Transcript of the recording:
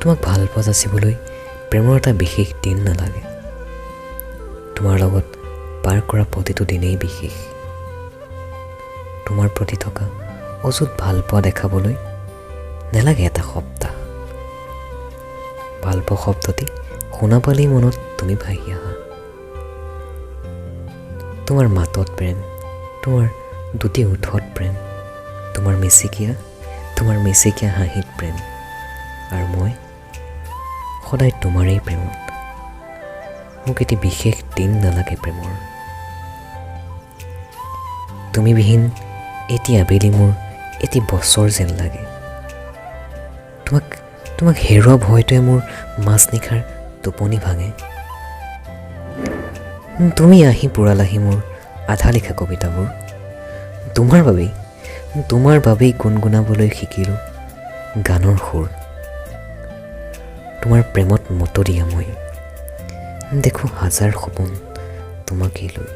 তোমাক ভাল পোৱা যাচিবলৈ প্ৰেমৰ এটা বিশেষ দিন নালাগে। তোমাৰ লগত পাৰ কৰা প্ৰতিটো দিনেই বিশেষ। তোমাৰ প্ৰতি থকা অযুত ভালপোৱা দেখাবলৈ নালাগে এটা সপ্তাহ। ভালপোৱা শব্দটি শুনা পালেই মনত তুমি ভাহি আহা। তোমাৰ মাতত প্ৰেম, তোমাৰ দুটি ওঁঠত প্ৰেম, তোমাৰ মিচিকীয়া হাঁহিত প্ৰেম আৰু মই সদায় তোমাৰেই প্ৰেমত। মোক এটি বিশেষ দিন নালাগে প্ৰেমৰ। তুমিবিহীন এটি আবেলি মোৰ এটি বছৰ যেন লাগে। তোমাক হেৰুৱা ভয়টোৱে মোৰ মাজনিশাৰ টোপনি ভাঙে। তুমি আহি পূৰালাহি মোৰ আধা লিখা কবিতাবোৰ। তোমাৰ বাবেই গুণগুণাবলৈ শিকিলোঁ গানৰ সুৰ। তোমাৰ প্ৰেমত মতলীয়া মই, দেখোঁ হাজাৰ সপোন তোমাকেই লৈ।